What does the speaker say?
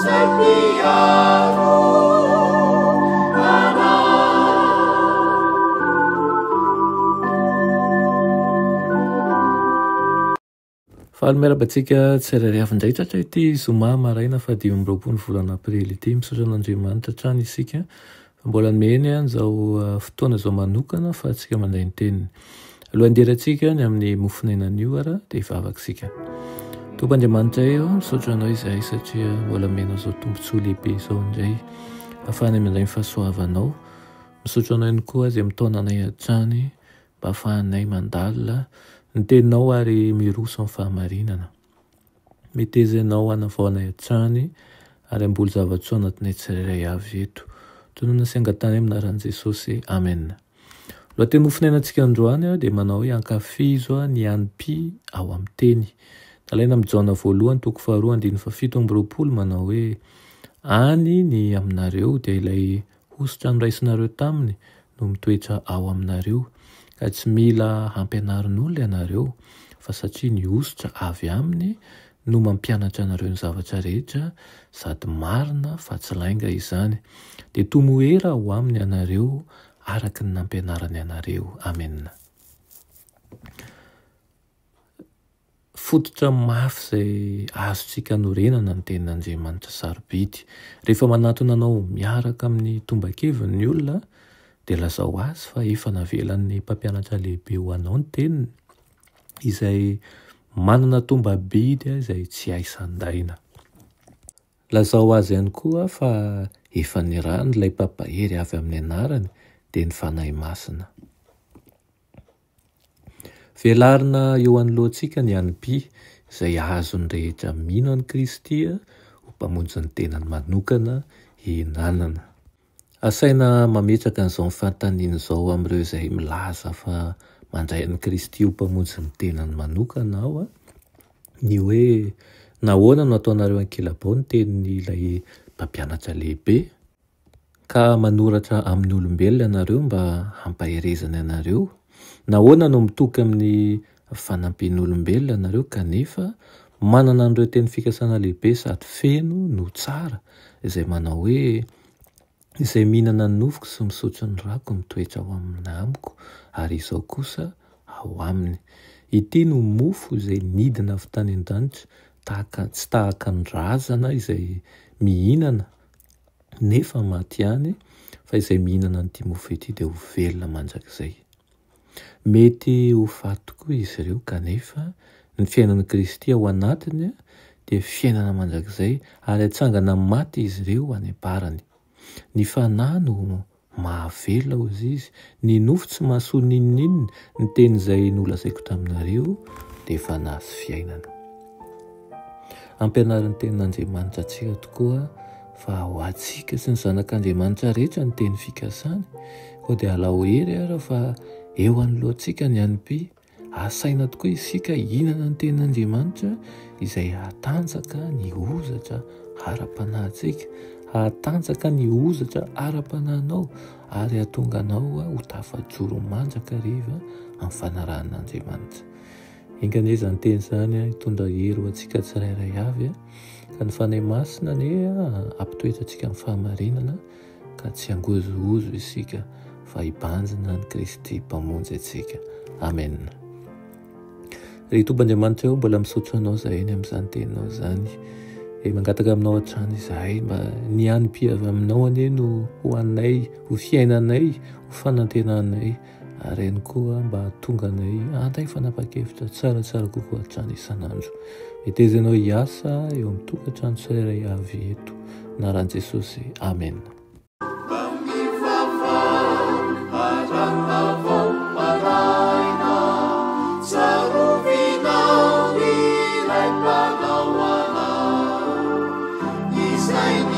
Izay mpiaro anay. Faly miarahaba antsika tsirairay avy indray tratra ity zoma maraina faha 25 ny volana aprily ity. Misaotra an'Andriamanitra hatrany isika fa mbola nomeny an'izao fotoana izao manokana fa antsika mandray ny teniny. Alohan'ny hidirantsika ny amin'ny mofon'aina anio ara dia hivavaka isika. Tompo Andriamanitra eo, misaotra anao izahay satria mbola omenao izao tombontsoa lehibe izao indray ahafahanay mandray ny fahasoavanao. Misaotra anao ihany koa izay mitaona anay hatrany mba ahafahanay mandalina ny teninao ary miroso amin'ny fahamarinana. Meteza Ianao hanavao anay hatrany ary hamboly zava-tsoa anatinay tsirairay avy eto. Tononina sy angatahana amin'ny anaran'i Jesosy. Amen. Lohateny mofonainantsika androany dia manao hoe ankafizo ny hanim-py ao amin'ny teny. Nalaina amin'ny Jaona voalohany toko faharoa andininy fahafito amby roapolo manao hoe any ny aminareo dia ilay Hosotra noraisinareo taminy no mitoetra ao aminareo, ka tsy mila hampianarin'olona ianareo, fa satria ny hosotra avy aminy no mampianatra anareo ny zavatra rehetra, sady marina fa tsy lainga izany, dia tomoera ao aminy ianareo araka ny nampianarany anareo. Amena. Fototra mafy izay azontsika anorenana ny Tenin'Andriamanitra sarobidy. Rehefa manatona anao miaraka amin'ny tomban-keviny ny olona, dia lazao azy fa efa navelan'ny Mpampianatra Lehibe ho anao ny Teniny, izay manana tombam-bidy izay tsy hay sandaina. Lazao azy ihany koa fa efa nirahany ilay Mpampahery avy amin'ny anarany, dia ny Fanahy Masina. Velarina eo anoloantsika ny hanim-py izay azon'ny rehetra mino an'i Kristy ho Mpamonjy ny tenany manokana hihinanana. Asaina mametraka an'izao fanontaniana izao amin'ireo izay milaza fa mandray an'i Kristy ho Mpamonjy ny tenany manokana aho ny hoe, Nahoana no ataonareo ankilabao ny tenin'ilay Mpampianatra Lehibe? Ka manoratra amin'ny olombelona ianareo mba hampaherezany anareo? Nahoana no mitoky amin'ny fanampian'olombelona ianareo kanefa manana an'ireo teny fikasana lehibe sady feno no tsara izay manao hoe, Izay mihinana ny nofoko sy misotro ny rako mitoetra ao amina amiko ary izaho kosa ao aminy. Ity no mofo izay nidina avy tany an-danitra tahaka tsy tahaka ny razana izay mihinana nefa maty ihany, fa izay mihinana an'ity mofo ity dia ho velona mandrakizay. Mety ho faty tokoa izy ireo, kanefa ny fiainan'i Kristy ao anatiny dia fiainana mandrakizay, ary hatsangana amin'ny maty izy ireo any am-parany. Ny fanahy no Mahavelona, hozy izy, ny nofo tsy mahasoa n'inon'inona, ny teny izay nolazaiko taminareo dia fanahy sy fiainana. Ampianarin'ny Tenin'Andriamanitra antsika tokoa fa ho antsika sy ny zanak'Andriamanitra rehetra ny teny fikasany, koa dia alao hery ary fa eo anoloantsika ny hanim-py Asaina tokoa isika hihinana ny Tenin'Andriamanitra izay hahatanjaka ny hozatra ara-panahintsika, hahatanjaka ny hozatra ara-panahinao ary hahatonga anao ho tafajoro mandrakariva amin'ny fanarahan'Andriamanitra. Enga anie izany teny izany hitondra hery ho antsika tsirairay avy, ka ny Fanahy Masina anie hampitoetra antsika amin'ny fahamarinana. ka tsy hangozohozo isika fa hibanjina an'i Kristy Mpamonjy antsika. Amen. Ry Tompo Andriamanitra ô, mbola misaotra Anao izahay ny amin'izany teninao izany. E, mangataka aminao hatrany izahay mba ny hanim-py avy aminao anie no ho anay, ho fiainanay, ho fanantenanay, ary ihany koa mba hahatonga anay handray fanapahan-kevitra tsaratsara kokoa hatrany isan'andro. Meteza ianao hiasa eo amin'ny tokantrano tsirairay avy eto. Anaran'i Jesosy. Amena. Tsarovinao ilay mpanao anao, izay.